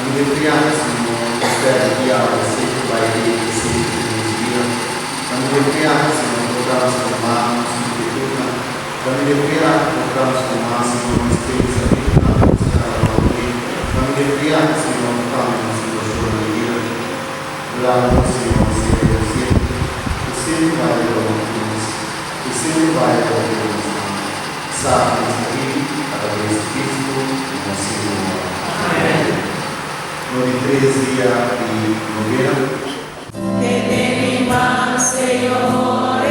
Kaminda ku Señor, nos permití aborresé ku bai den e sentro di nos bida. Kaminda ku Señor, por transformá nos inkietutnan. Kaminda ku por transformá, Señor, nos pensamentunan ku nos ta rònt di. Kaminda ku Señor, por kambia nos situashonnan di bida. Laga nos, Señor, sea konsiente ku semper bai ta rònt di nos, ku semper bai ta den nos man. Sa ku nos ta pidi a traves di Kristu nos Señor. Amèn. No di tres dia di novena. Tene mi man, Señor.